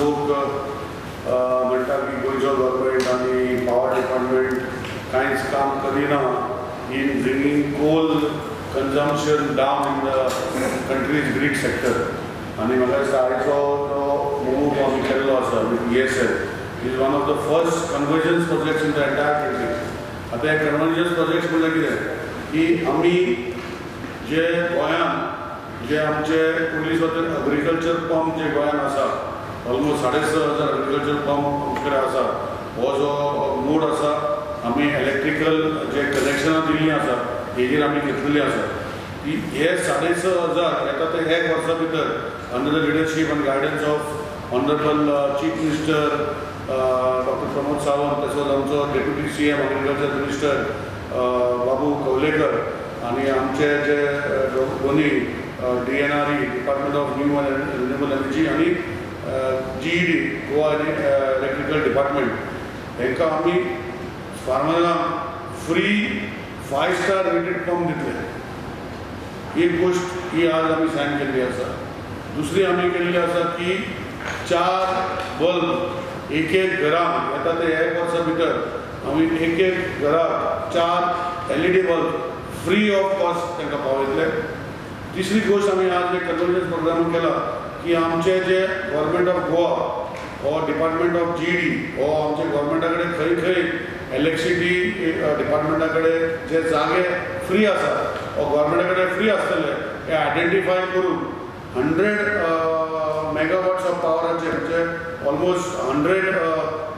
लोक म्हणटा की गोंयचो गव्हर्मेंट आनी पावर डिपार्टमेंट कांयच काम करिना in bringing coal consumption down in the country's grid sector. आनी म्हाका दिसता आयचो जो मूव आमी केल्लो आसा with ESL is one of the first convergence projects in the entire country. आतां हे कन्वर्जन्स प्रोजेक्ट्स म्हणल्यार कितें की आमी जे गोंयांत जे आमचे पयलीं सुद्दां एग्रीकल्चर पंप जे गोंयांत आसा, ऑलमोस्ट 6,500 एग्रीकल्चर पंप आमचे कडेन आसा. हो जो मोड आसा, आमी इलेक्ट्रिकल जे कनेक्शनां दिल्लीं आसा हेजेर आमी घेतलेली आसा की हे 6,500 येता ते एक वर्सा भितर under the leadership and guidance of Honourable Chief Minister Doctor Pramod Sawant, तसोच आमचो Deputy CM, Agriculture Minister Babu Kavlekar आनी आमचे जे दोनी DNRE, Department of New and Renewable Energy, आनी GED, Goa Electrical Department, हांकां आमी फार्मरांक free five star rated pump दितले. एक गोश्ट ही आज आमी सायन केल्ली आसा. दुसरी आमी केल्ली आसा की चार बल्ब एक एक घरान येता ते एक वर्सा भितर आमी एक एक घराक चार LED bulb free of cost तांकां पावयतले. तिसरी गोश्ट आमी आज एक कन्वर्जन्स प्रोग्राम केला की आमचे जे गव्हर्मेंट ऑफ गोवा हो डिपार्टमेंट ऑफ जीईडी हो आमच्या गव्हर्मेंटा कडेन खंय खंय इलेक्ट्रिसिटी डिपार्टमेंटा कडेन जे जागे फ्री आसा वो गव्हर्मेंटा कडेन फ्री आसतले, हे आयडेंटिफाय करून 100 मेगावॉट्स ऑफ पावराचे, म्हणजे ऑलमोस्ट 100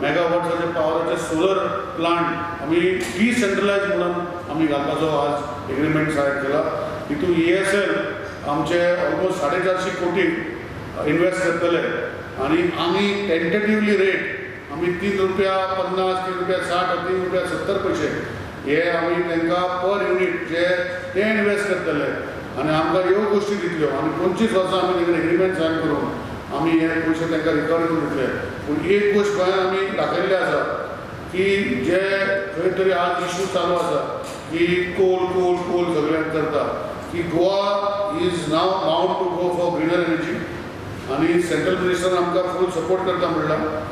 मेगावॉट्साचे पावराचे सोलर प्लांट आमी डिसेंट्रलायज म्हणून आमी घालपाचो आज एग्रीमेंट सायन केला. तितून ईएसएल आमचे ऑलमोस्ट 450 कोटी इन्वेस्ट करतले आनी आमी टेंटेटिवली रेट आमी 3 रुपया 50, 3 रुपया 60, 3 रुपया 70 पयशे हे आमी तांकां पर युनीट जे ते इन्वेस्ट करतले आनी आमकां ह्यो गोश्टी दितल्यो. आनी 25 वर्सां आमी तांकां एग्रीमेंट सायन करून आमी हे पयशे तांकां रिकवर करून दितले. पूण एक गोश्ट गोंयांत आमी दाखयल्ली आसा की जे खंय तरी आज इशू चालू आसा की कोल, कोल, कोल सगळ्यांक करता, की Goa is now bound to go for greener energy आनी सेंट्रल मिनिस्टर आमकां फूल सपोर्ट करता म्हणला.